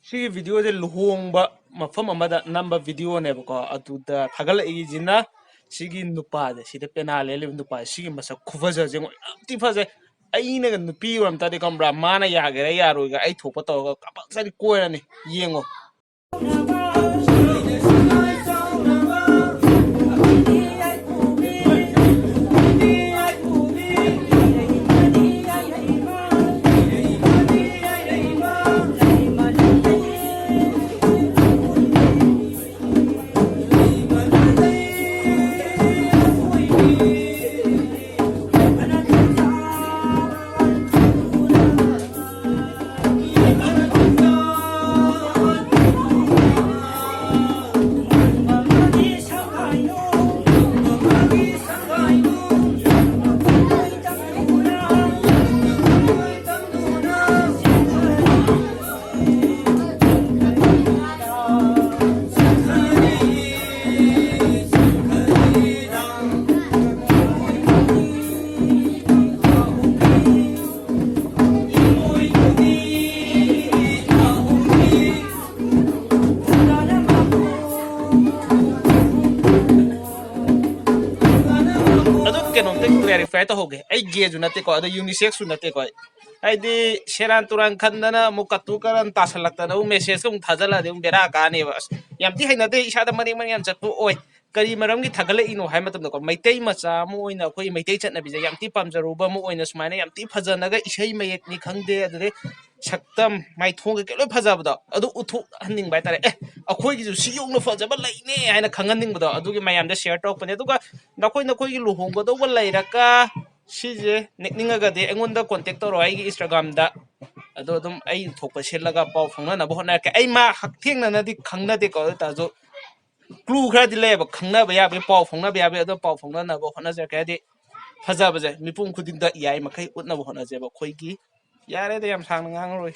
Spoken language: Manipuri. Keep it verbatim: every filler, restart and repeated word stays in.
ꯁꯤꯒꯤ ꯚꯤꯗꯤꯑꯣꯁꯦ ꯂꯨꯍꯣꯡꯕ ꯃꯐꯝ ꯑꯃꯗ ꯅꯝꯕ ꯚꯤꯗꯤꯑꯣꯅꯦꯕꯀꯣ꯫ ꯑꯗꯨꯗ ꯊꯥꯒꯠꯂꯛꯏꯁꯤꯅ ꯁꯤꯒꯤ ꯅꯨꯄꯥꯁꯦ, ꯁꯤꯗ ꯄꯦꯅꯥ ꯂꯦꯜꯂꯤꯕ ꯅꯨꯄꯥꯁꯦ, ꯁꯤꯒꯤ ꯃꯁꯛ ꯈꯨꯐꯖꯁꯦ ꯌꯦꯡꯉꯣ, ꯌꯥꯝ ꯊꯤ ꯐꯖꯩ꯫ ꯑꯩꯅꯒ ꯅꯨꯄꯤ ꯑꯣꯏꯔꯝ ꯇꯥꯔꯗꯤ ꯈꯪꯕ꯭ꯔꯥ, ꯃꯥꯅ ꯌꯥꯒꯦꯔꯥ ꯌꯥꯔꯣꯏꯒ ꯑꯩ ꯊꯣꯛꯄ ꯇꯧꯔꯒ ꯀꯝꯄꯜꯁꯔꯤ ꯀꯣꯏꯔꯅꯤ꯫ ꯌꯦꯡꯉꯣ꯫ ꯑꯗꯨ ꯀꯩꯅꯣꯝꯇ ꯀ꯭ꯂꯦꯔꯤꯐꯥꯏ ꯇꯧꯍꯧꯒꯦ꯫ ꯑꯩ ꯒꯦꯁꯨ ꯅꯠꯇꯦꯀꯣ, ꯑꯗꯣ ꯌꯨꯅꯤꯁꯦꯛꯁꯁꯨ ꯅꯠꯇꯦꯀꯣ꯫ ꯑꯩ ꯍꯥꯏꯗꯤ ꯁꯦꯔꯥꯟ ꯇꯨꯔꯥꯟ ꯈꯟꯗꯅ ꯑꯃꯨꯛ ꯀꯠꯇꯨ ꯀꯔꯟ ꯇꯥꯁꯜꯂꯛꯇꯅ ꯑꯃꯨꯛ ꯃꯦꯁꯦꯖꯀ ꯑꯃꯨꯛ ꯊꯥꯖꯜꯂꯛꯑꯗꯤ ꯑꯃꯨꯛ ꯕꯦꯔꯥ ꯀꯥꯅꯦꯕ꯫ ꯑꯁ, ꯌꯥꯝ ꯊꯤ ꯍꯩꯅꯗꯦ, ꯏꯁꯥꯗ ꯃꯔꯦꯡ ꯃꯔꯦꯡ ꯌꯥꯝ ꯆꯠꯄ ꯑꯣꯏ꯫ ꯀꯔꯤ ꯃꯔꯝꯒꯤ ꯊꯥꯒꯠꯂꯛꯏꯅꯣ ꯍꯥꯏꯕ ꯃꯇꯝꯗꯀꯣ, ꯃꯩꯇꯩ ꯃꯆꯥ ꯑꯃ ꯑꯣꯏꯅ, ꯑꯩꯈꯣꯏ ꯃꯩꯇꯩ ꯆꯠꯅꯕꯤꯁꯦ ꯌꯥꯝ ꯊꯤ ꯄꯥꯝꯖꯔꯨꯕ ꯑꯃ ꯑꯣꯏꯅ, ꯁꯨꯃꯥꯏꯅ ꯌꯥꯝ ꯊꯤ ꯐꯖꯅꯒ ꯏꯁꯩ ꯃꯌꯦꯛꯅꯤ ꯈꯪꯗꯦ, ꯑꯗꯨꯗꯩ ꯁꯛꯇꯝ, ꯃꯥꯏꯊꯣꯡ ꯀꯩꯀꯩ ꯂꯣꯏ ꯐꯖꯕꯗꯣ, ꯑꯗꯨ ꯎꯠꯊꯣꯛꯍꯟꯅꯤꯡꯕ ꯍꯥꯏꯇꯥꯔꯦ꯫ ꯑꯦ, ꯑꯩꯈꯣꯏꯒꯤꯁꯨ ꯁꯤ ꯌꯧꯅ ꯐꯖꯕ ꯂꯩꯅꯦ ꯍꯥꯏꯅ ꯈꯪꯍꯟꯅꯤꯡꯕꯗꯣ, ꯑꯗꯨꯒꯤ ꯃꯌꯥꯝꯗ ꯁꯤꯌꯔ ꯇꯧꯔꯛꯄꯅꯦ꯫ ꯑꯗꯨꯒ ꯅꯈꯣꯏ ꯅꯈꯣꯏꯒꯤ ꯂꯨꯍꯣꯡꯒꯗꯧꯕ ꯂꯩꯔꯒ ꯁꯤꯁꯦ ꯅꯦꯛꯅꯤꯡꯉꯒꯗꯤ ꯑꯩꯉꯣꯟꯗ ꯀꯣꯟꯇꯦꯛ ꯇꯧꯔꯣ, ꯑꯩꯒꯤ ꯏꯟꯁꯇꯥꯒ꯭ꯔꯥꯝꯗ꯫ ꯑꯗꯣ ꯑꯗꯨꯝ ꯑꯩ ꯊꯣꯛꯄ ꯁꯤꯜꯂꯒ ꯄꯥꯎ ꯐꯥꯎꯅꯅꯕ ꯍꯣꯠꯅꯔꯛꯀꯦ꯫ ꯑꯩ ꯃꯥ ꯍꯛꯊꯦꯡꯅꯅꯗꯤ ꯈꯪꯅꯗꯦꯀꯣ, ꯑꯗꯨ ꯑꯣꯏ ꯇꯥꯔꯁꯨ ꯀ꯭ꯂꯨ ꯈꯔꯗꯤ ꯂꯩꯌꯦꯕ, ꯈꯪꯅꯕ ꯌꯥꯕꯒꯤ, ꯄꯥꯎ ꯐꯥꯎꯅꯕ ꯌꯥꯕꯒꯤ, ꯑꯗꯣ ꯄꯥꯎ ꯐꯥꯎꯅꯅꯕ ꯍꯣꯠꯅꯖꯔꯛꯀꯦ꯫ ꯍꯥꯏꯗꯤ ꯐꯖꯕꯁꯦ ꯃꯤꯄꯨꯝ ꯈꯨꯗꯤꯡꯗ ꯌꯥꯏ ꯃꯈꯩ ꯎꯠꯅꯕ ꯍꯣꯠꯅꯖꯦꯕ ꯑꯩꯈꯣꯏꯒꯤ꯫ ꯌꯥꯔꯦꯗ, ꯌꯥꯝ ꯁꯥꯡꯅ ꯉꯥꯡꯉꯔꯣꯏ꯫